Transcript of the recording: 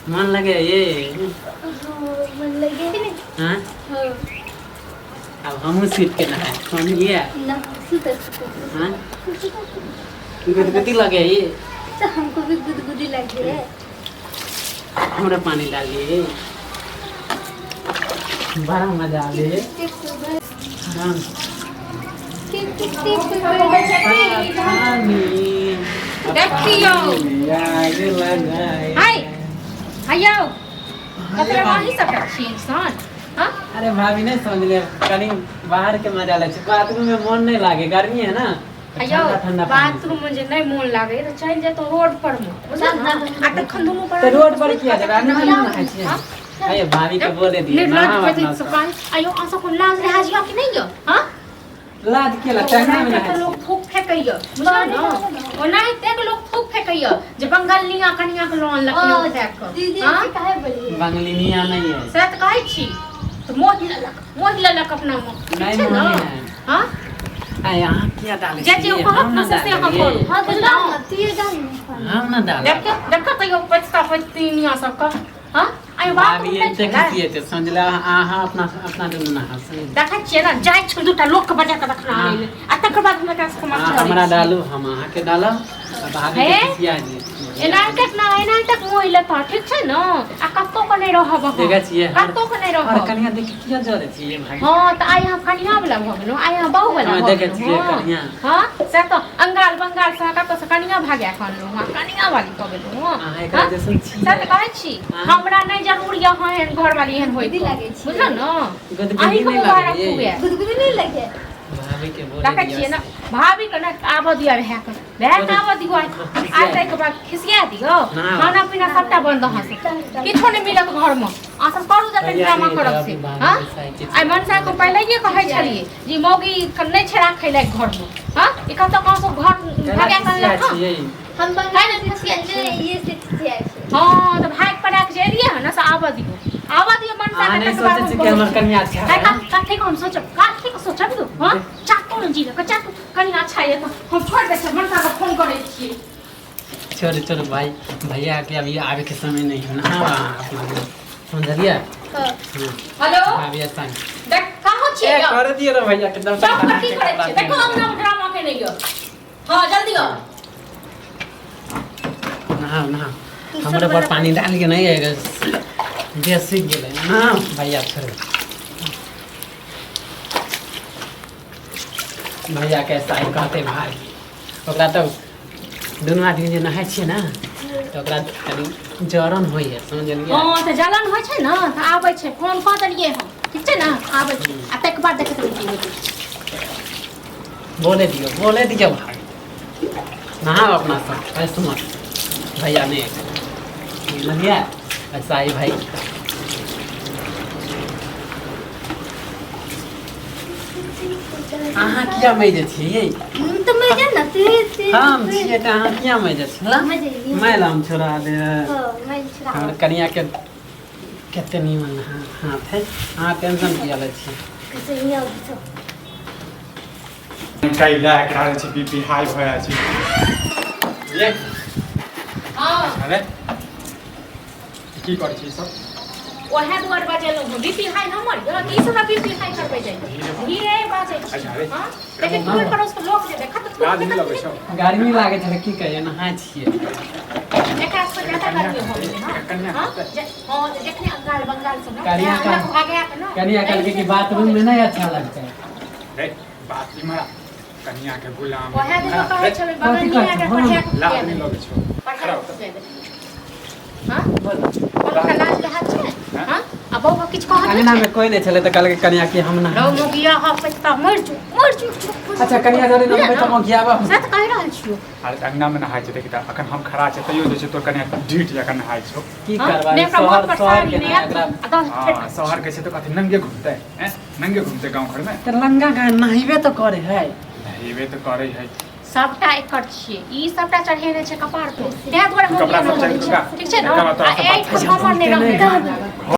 मन लगे ये? हाँ, मन लगे है। हाँ। हाँ। अब हमहूँ सीट के नहाए समझिए। ना, सुतर सुतर। हाँ, गुदगुदी लगे ये। तो हमको भी गुदगुदी लगे है। हमरा पानी डालिए, बड़ा मजा आवे है आराम से। पानी। देखियौ। आग लगाए। हाय हाय, कतरा अहीं सबटा छी इंसान, हाँ? अरे भाभी, नहीं समझले, कनी बाहर के मजा ले छै, बाथरूम में मन नहीं लागे, गर्मी है ना, तो आयौ। ठंडा ठंडा पानी। बाथरूम में जे नहि मोन लागे तऽ चलि जेतौ रोड पर मे, बुझल ने? आ तखन दुनू से। तो रोड पर किया जाবে? आदमी नहीं नहाय छियै। हाँ? अरे भाभी के बोले दिए। निर्लज नहाओ होइत अपना सब सब। काज। आयौ, अहाँ सबके लाज लिहाज यऽ कि नहि यऽ, हाँ? लाज के ला टंगना में नहाय लोक छियै। थूक फेकैया, बुझल ने? ओनाहिते के लोक थूक फेकैया जे बंगलनिया कनिया के लोन लग कऽ। दीदी। हाँ? काहे बोलिए? बंगलिनिया नहीं है। से तऽ कहै छी तऽ मोहि लेलक, मोहि लेलक अपना मे, ठीक नहीं छै ने? मोहि है। हाँ। आ यहाँ किया डाले जे जे छियै? कहत हम ने ना से से हम डालियै। करू। हाँ, तो डाल ना, तू ये डाल ना। हम ना डालब। देखियौ, देखियौ तैयो पचता पचतीनिया सबके, हाँ? आइ बात भाभी नहि एते छलै। खिसियेतै, समझला? अहाँ अपना अपना दुनू नहा समझ। देखै छियै ने, जाइ छै दूटा लोकके बजा कऽ देखना हाँ। आनै लेल, आ तकर बाद हम एकरा सबके अहाँ मस्त करै हमरा छी। डालू, हम अहाँके डालब, आ भाभी के हे? खिसिया दियै। एनाहिते ना, एनाहिते मोहि लेतह, ठीक छै ने? आ कतौ के नहि रहब अहाँ। देखै छियै कतौ के नहि हर रहब। कनिया देख किया जरै छियै भाई? हँ, तऽ आइ अहाँ कनिया वाला भऽ गेलहुँ, आइ अहाँ बहू वाला हँ, भऽ देखै गेलहुँ। छियै हँ। कनिया। हँ, से तऽ अंगाल बंगाल से कतौ से कनिया भाग्या कऽ अनलहुँ हँ, कनिया वाली भऽ गेलहुँ हँ। अहाँ एकरा हँ? जैसन से तऽ छियै। कहै छी। हँ। हमरा नहि जरूर यऽ अहाँ एहन घरवाली एहन होय। गुदगुदी लागै छी। बुझलहुँ ने? गुदगुदी अहीँके नहि मुबारक लागैये। हुए। गुदगुदी नहीं लगे। भाभी के बोले देखै दिअ। छियै ने, भाभी के ने आबऽ दिअ, भए के भए के आबऽ दियौ। आइ ताहिके बाद खिसिया दियौ। ना। खाना पीना सबटा बन्द, अहाँ सब किछो नहि मिलत घरमे। अहाँ सब करू जते भैया ड्रामा नहीं करब अभी से। बाहर हाँ, पैसा है, आइ मनसा के पहिलैये कहै छलियै जे मौगी के नहि छै राखै लायक घरमे। हाँ, ई कतऽ कहाँ सब घर केना भगा खिसिया कऽ अनलक हँ? छियै? हम बंगाल से छियै ने, ये से छियै। हँ, तऽ भागि पड़ा के जे एलियै हँ ने, से आबऽ दियौ, आबऽ दियौ मनसा अहाँ के। नहि तकर बाद सोचै हम छी कि हमर कहै छी। कनिया अच्छा है है? कथी के हम सोचब, कथी के सोचब यौ? हँ, चाकू ने जी चाकू कनि अच्छा ये तऽ हम छोड़ि दै छियै, मनसा के फोन करै छियै। छोड़ो छोड़ो भाई, भैया के अभी आवे के समय नहीं है ना। हाँ, अपना समझलिए? हाँ। हाँ। हेलो। भाभी संग देख, कहाँ छियै ए यौ? कर दिए रे भैया के एकदम। चौक पर की करै छियै? देखो, अंगना मे ड्रामा केने यौ। हँ, जल्दी आउ। नहाओ नहाओ, हमरे पर पानी डाल के नहीं है, देह सूख गेलै। नहाओ भैया, छोड़ो भैया के ऐसा ही कहते भाई। ओकरा तऽ दुनू आदमी जे नहाय छियै ने, तऽ ओकरा कनि जरन होइए, समझलियै? हँ, तऽ जलन होइ छै ने तऽ आबै छै। फोन कऽ देलियै हम, ठीक छै ने? आबै छै आ ताहिके बाद देखैत रहै की होइ छै। बोले दियौ, बोले दियौ भाई, नहाओ अपना सब, ऐसे मत, भैया नहीं बुझलियै? ऐसा ही भाई। अहाँ किया मैजे छियै? तो मैं जा ना तू तू। हम छियै तऽ अहाँ किया मैजे छियै? मैं जाइए। मैल हम छोड़ा दे। हाँ, मैं छुड़ा। हमर कनिया के कते नीमन हाथ है। अहाँ टेंशन किया लै छियै? कैसे यहाँ अभी तो कैला एकरा रहै छै, बीपी हाई भऽ जाइ छै ये। हँ। अरे, की करै छी सब? ओएह दुआरे बजेलहुँ हँ। बीपी हाई हमर यऽ तऽ ई सब बीपी हाई करबै जाइ धीरे बाजै छी। अच्छा, अरे। हँ, लेकिन टोल पड़ोस के लोक जे देखत तऽ लाज नहि लगै छौ? गर्मी लागै छलै, की कहियै, नहाय छियै। एकरा से ज्यादा गर्मी हो गेलै। हँ। कन्या। हँ, हँ, जखने अंगाल बंगाल सब ने कनिया अंगना भागया के ने। कनिया कहलकै कि बाथरूम में नहीं अच्छा लगता है। रे बात इम्हर आ। कनिया के गुलाम। ओएह दिन कहै छलै कथी बगलनिया के कहै छै? पढ़ा के लाज खुआ नहि देबै। लगै छौ? पढ़ा खड़ा के हो। खुआ देबै। हँ। बोल। ओकरा लाज लिहाज छै? हँ? हँ, आ बौआ किछु कहत अंगना में कोई नहीं छलै तऽ कहलकै कनिया कि हम रौ नहा मोगिया हा पैता, मरि जो, मरि जो, जो। अच्छा, कनिया जरे नहबै तऽ मगियाबा। से तऽ कहि रहल छियौ। अरे, तऽ अंगना मे नहाय छै, देखी तऽ अखन हम खड़ा छै तैयो जे छै तोर कनिया ढीठ जकाँ नहाय छौ। की हँ? करबै? नहि ओकरा शहर मोट पर शहर साड़ी के नहि ना आयत, एकरा आ दस हँ, फेर शहर के छै तऽ कथी नंगे घूमते हैं? नंगे घूमते गाँव घर में? तऽ लंगा गाय नहेबे तऽ करे है। नहेबे तऽ करे है। सबटा एकर छियै, ई सबटा चढ़ेने छै कपार पर, ताहि दुआरे कपड़ा मोगिया सब नहि चढ़ छै। ठीक छै ने? कपड़ा आ तोरा सब एहिठाम हमर नहि रहै।